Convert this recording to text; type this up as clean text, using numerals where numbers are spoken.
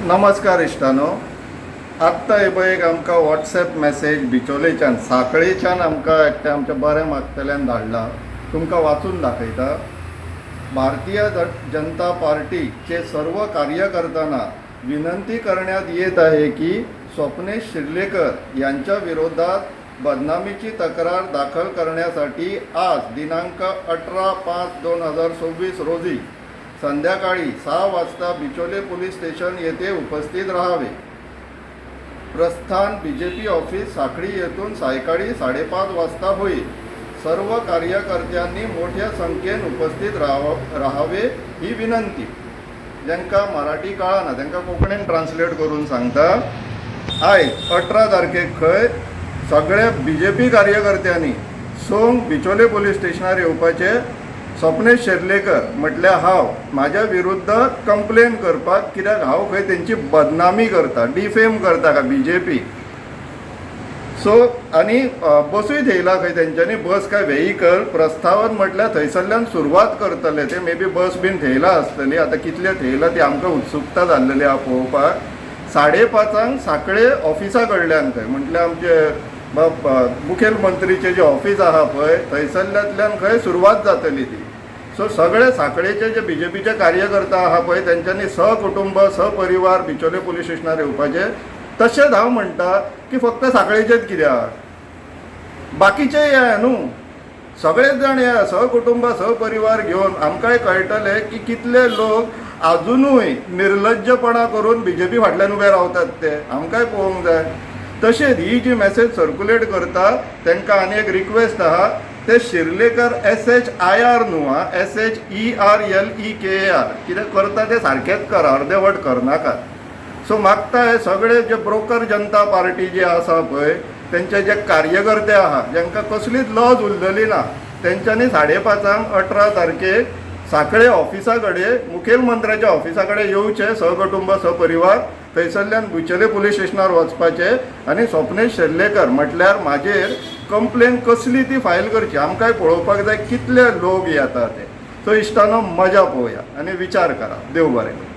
नमस्कार इश्टानो. आत्तां हे पळय एक आमकां वॉट्सएप मॅसेज बिचोलेच्यान, साखळेच्यान आमकां एकट्या आमच्या बऱ्या मागतल्यान धाडला. तुमकां वाचून दाखयता. भारतीय जनता पार्टीचे सर्व कार्यकर्त्यांना विनंती करण्यात येत आहे की स्वप्नेश शिर्लेकर यांच्या विरोधात बदनामीची तक्रार दाखल करण्यासाठी आज दिनांक 18/5/2026 रोजी संध्याकाळी 6 वाजता बिचोले पोलीस स्टेशन येथे उपस्थित राहावे. प्रस्थान बीजेपी ऑफिस, साखळी येथून सायंकाळी 5:30 वाजता होईल. सर्व कार्यकर्त्यांनी मोठ्या संख्येन उपस्थित राहावे ही विनंती. जांकां मराठी कळना तांकां कोंकणीन ट्रान्सलेट करून सांगता. आयज 18 तारखेक खंय सगळे बीजेपी कार्यकर्त्यांनी 6ंक बिचोले पोलीस स्टेशनार येवपाचें. स्वप्नेश शेर्लेकर म्हटल्यार हांव, म्हाज्या विरुद्ध कंप्लेन करपाक, कित्याक हांव खंय तेंची बदनामी करता, डिफेम करता का बीजेपी. सो आनी बसूय थेयला खंय तेंच्यांनी, बस काय व्हेकल. प्रस्तावन म्हटल्यार थंयसरल्यान सुरवात करतले ते. मे बी बस बीन थेयला आसतली. आतां कितले थेयला ती आमकां उत्सुकता जाल्लेली आहा पळोवपाक. 5:30 सांकळे ऑफिसा कडल्यान खंय, म्हटल्यार आमचे मुखेलमंत्रीचें जें ऑफीस आहा पळय, थंयसरल्यांतल्यान खंय सुरवात जातली ती. सो सगळे साखळेचे जे बीजेपीचे कार्यकर्ता आहा पळय, तेंच्यांनी सहकुटुंब, सहपरिवार बिचोले पोलीस स्टेशनार येवपाचें. तशेंच हांव म्हणटा की फक्त साखळेचेच कित्याक, बाकीचे या न्हू, सगळेच जाण या सहकुटुंब, सहपरिवार घेवन. आमकांय कळटलें की कितले लोक आजुनूय निर्लज्जपणा करून बीजेपी फाटल्यान उबे रावतात ते आमकांय पळोवंक जाय. तशेंच ही जी मॅसेज सर्कुलेट करता तांकां आनी एक रिक्वेस्ट आहा. ते शिर्लेकर, SHIR न्हू आं, SHERLEKAR. कितें करता तें सारकेंच कर, अर्देवट करनाकात. सो मागता हे सगळे जे ब्रोकर जनता पार्टी जी आसा पळय, तेंचे जे कार्यकर्ते आहा, जांकां कसलीच लज उरलेली ना, तेंच्यांनी 5:30 सांक 18 तारखेक साखळे ऑफिसा कडेन, मुखेलमंत्र्याच्या ऑफिसा कडेन येवचें सहकुटुंब, सहपरिवार. थंयसरल्यान बिचोले पोलीस स्टेशनार वचपाचें आनी स्वप्नेश शेर्लेकर म्हटल्यार म्हाजेर कंप्लेन कसली ती फायल करची. आमकांय पळोवपाक जाय कितले लोक येता ते. सो इश्टानो, मजा पळोवया आनी विचार करा. देव बरें करूं.